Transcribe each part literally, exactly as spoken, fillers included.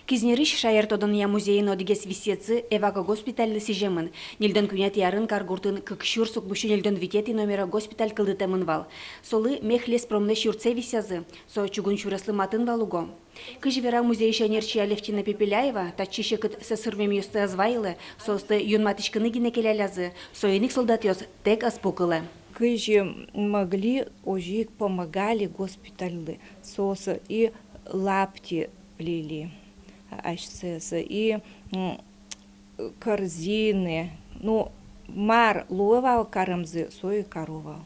Кизнерысь шаертодонъя музейын одӥгез висъетсы эвакогоспитальлы сӥземын. Ньыльдон куинетӥ арын каргуртын кык сюрс укмыссю ньыльдон витетӥ номеро госпиталь кылдытэмын вал. Солы мех леспромлэсь юртсэ висъязы, со чугун сюреслы матын вал уго. Кызьы вера музейысь ӧнерчи Алевтина Пепеляева, татчы секыт сӧсырмемъёсты ӧз вайылэ, соосты юнматӥськыны гинэ келялязы, соин ик солдатъёс тэк ӧз пукылэ. Кызьы могли, озьы ик помогали госпитальлы. Соос и лапти плели асьсэос, и, м, корзины. Ну, мар луэ вал каремзы, со и каро вал.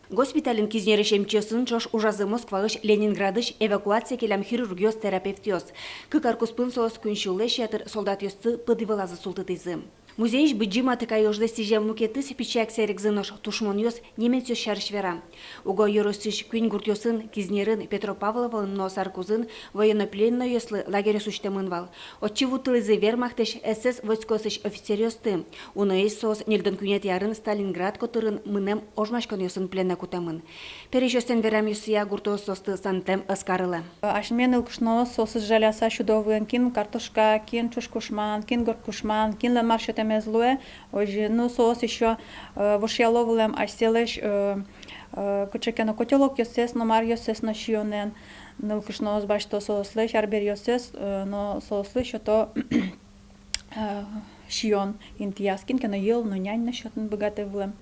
Госпитальын кизнерысь эмчиосын ӵош ужазы Москваысь, Ленинградысь эвакуация келям хирургъёс, терапевтъёс. Кык ар куспын соос куинь сюлэсь ятыр солдатъёсты пыд вылазы султытӥзы. Музейысь Быдӟым Атыкайёжлы сӥзем мукетыз пичияк сэрегзы нош тушмонъёс немецъёс сярысь вера. Уго ёросысь куинь гуртъёсын, Кизнерын, Петропавловын но Саркузын, военнопленнойёслы лагерьёс усьтэмын вал. Отчы вуттылӥзы вермахтысь, эсэс войскоосысь офицеръёсты. Уноез соос ньыльдон куинетӥ арын Сталинград котырын мынэм ожмаськонъёсын пленэ кутэмын. Пересьёслэн верамъёсъя, гуртоос соосты сантэм ӧз карылэ. Асьме нылкышноос соосыз жаляса сюдо вуэм: кин картошка, кин ӵуж кушман, кин горд кушман, кинлэн мар сётэмез луэ. Озьы, ну, соос ещё, э, вошъяло вылэм асьсэлэсь, э, э, кыӵе ке но котёлокъёссэс но, маръёссэс но сиёнэн. Нылкышноос басьто соослэсь арбериоссэс, э, но соослы сёто, э, сиён интыяз, кин ке но йӧл но, нянь но сётыны быгатэ вылэм.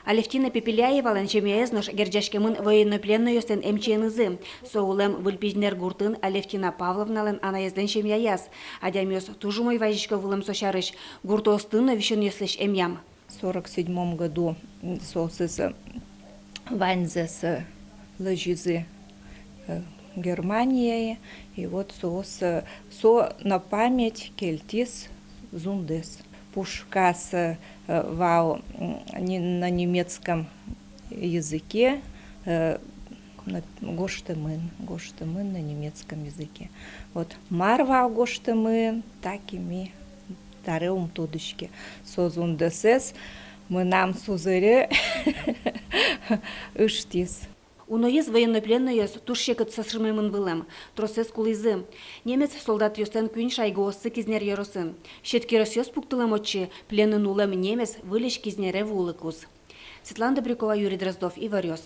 Алевтина Пепеляевалэн семьяез нош герӟаськемын военнопленнойёслэн эмчиенызы. Со улэм Выль Пизнер гуртын Алевтина Павловналэн анаезлэн семьяяз. Адямиос туж умой вазисько вылэм со сярысь. Гуртоосты но висёнъёслэсь эмъям. Сорок седьмом году, м, соосыз, э, ваньзэс, э, лэзизы, э, Германияе, и вот соос, э, со на память кельтӥз зундэс. Пушказ, э, вал, м, не-, на немецком языке, э, на-, гожтэмын, гожтэмын на немецком языке. Вот мар вал гожтэмын, так и ми табере ум тодӥське. Со зундэсэз мынам сузэре ыштӥз. Уноез военнопленнойёс туж секыт сӧсырмемын вылэм, тросэз кулӥзы. Немец солдатъёслэн куинь шайгаоссы Кизнер ёросын. Сьӧд киросъёс пуктылэм отчы, пленын улэм немец выльысь Кизнере вуылыкуз. Светлана Добрякова, Юрий Дроздов, Иворъёс.